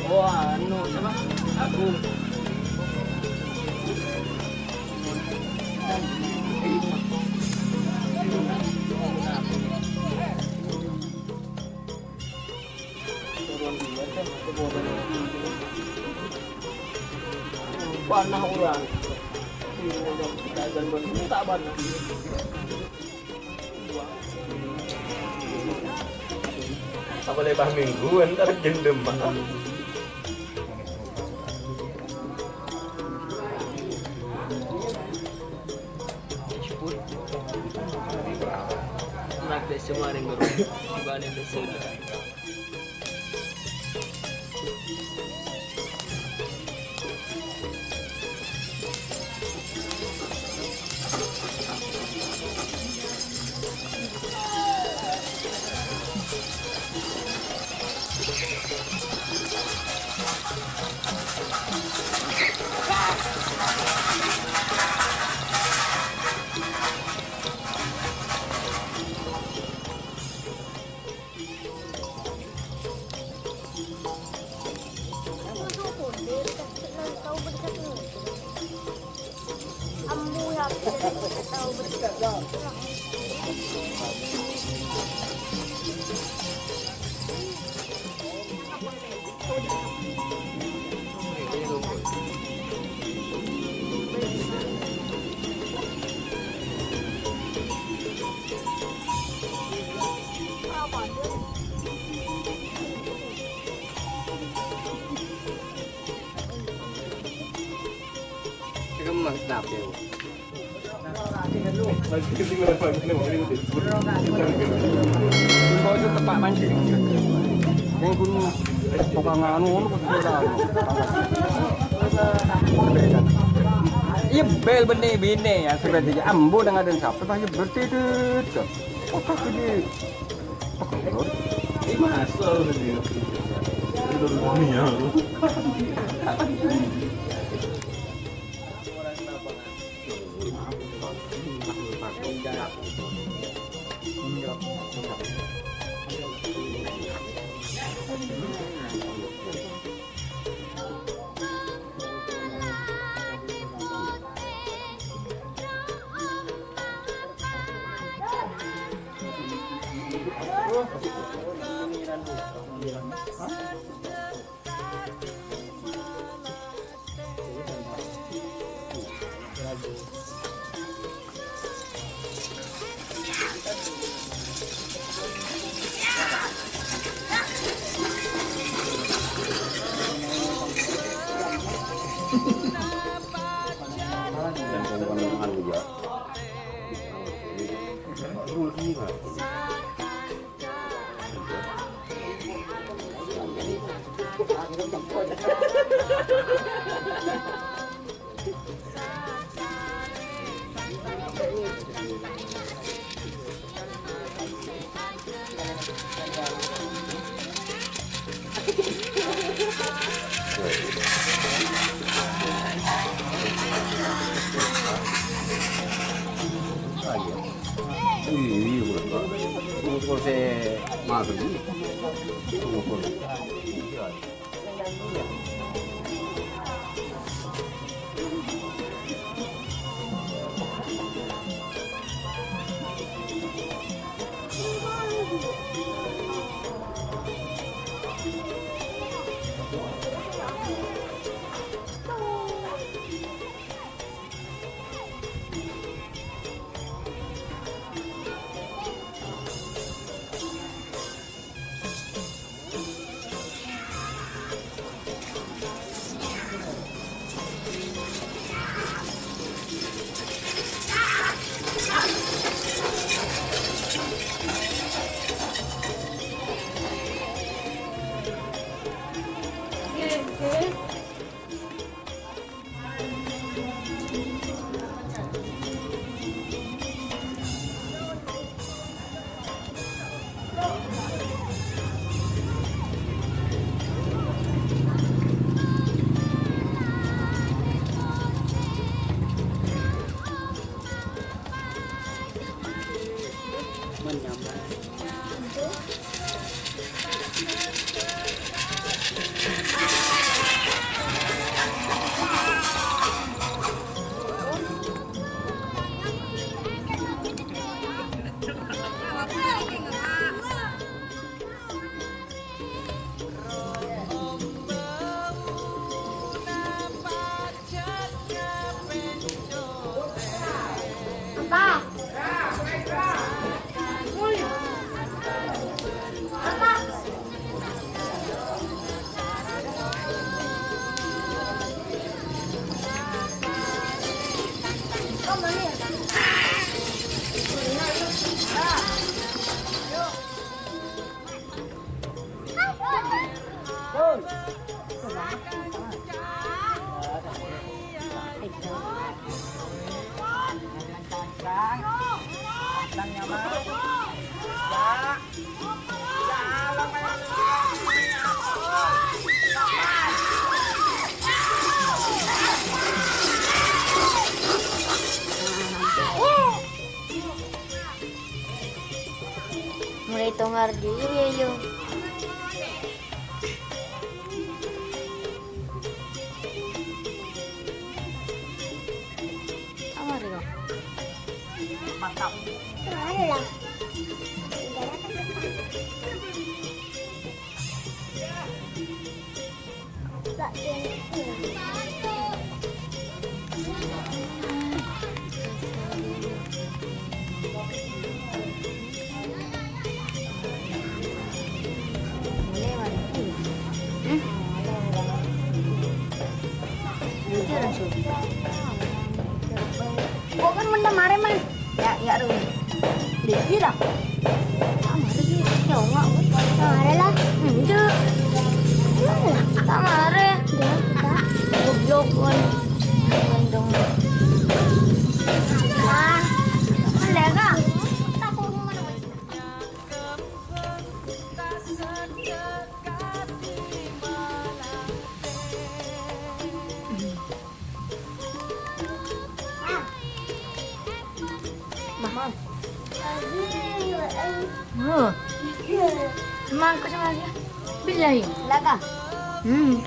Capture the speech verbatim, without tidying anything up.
Oh, anu, siapa? Aku. Bana urang. Minta bana. Apa le pas minggu, entar jendem, Pak. Praktek semua ring guru. Balik ke sini. Kemang kenapa ya? Kau itu tepak mancing. Yang kun tukang anu, anu, anu. Iya, bel benne, benne ya, sebenarnya. Ambo dengan ada siapa, pasti bertidur. Otak ini. Ini masuk. Ini dunia. Iya, iya, iya. Terus saya makan. Iya. Ardi, iya, iya. Kamari, kok. Mantap. Kamari lah. Kok kan mendem are, Man? Ya, ya, Run. Dek, iya, dah. Kamari, Ki. Ya, enggak, enggak. Kamari lah. Enggak. Enggak, kamari. Enggak, enggak. Goblok, Run. Gendong. Nah, enggak, Kak. Mama. Huh. Mangko sama aja. Billahi. Laka. Hmm.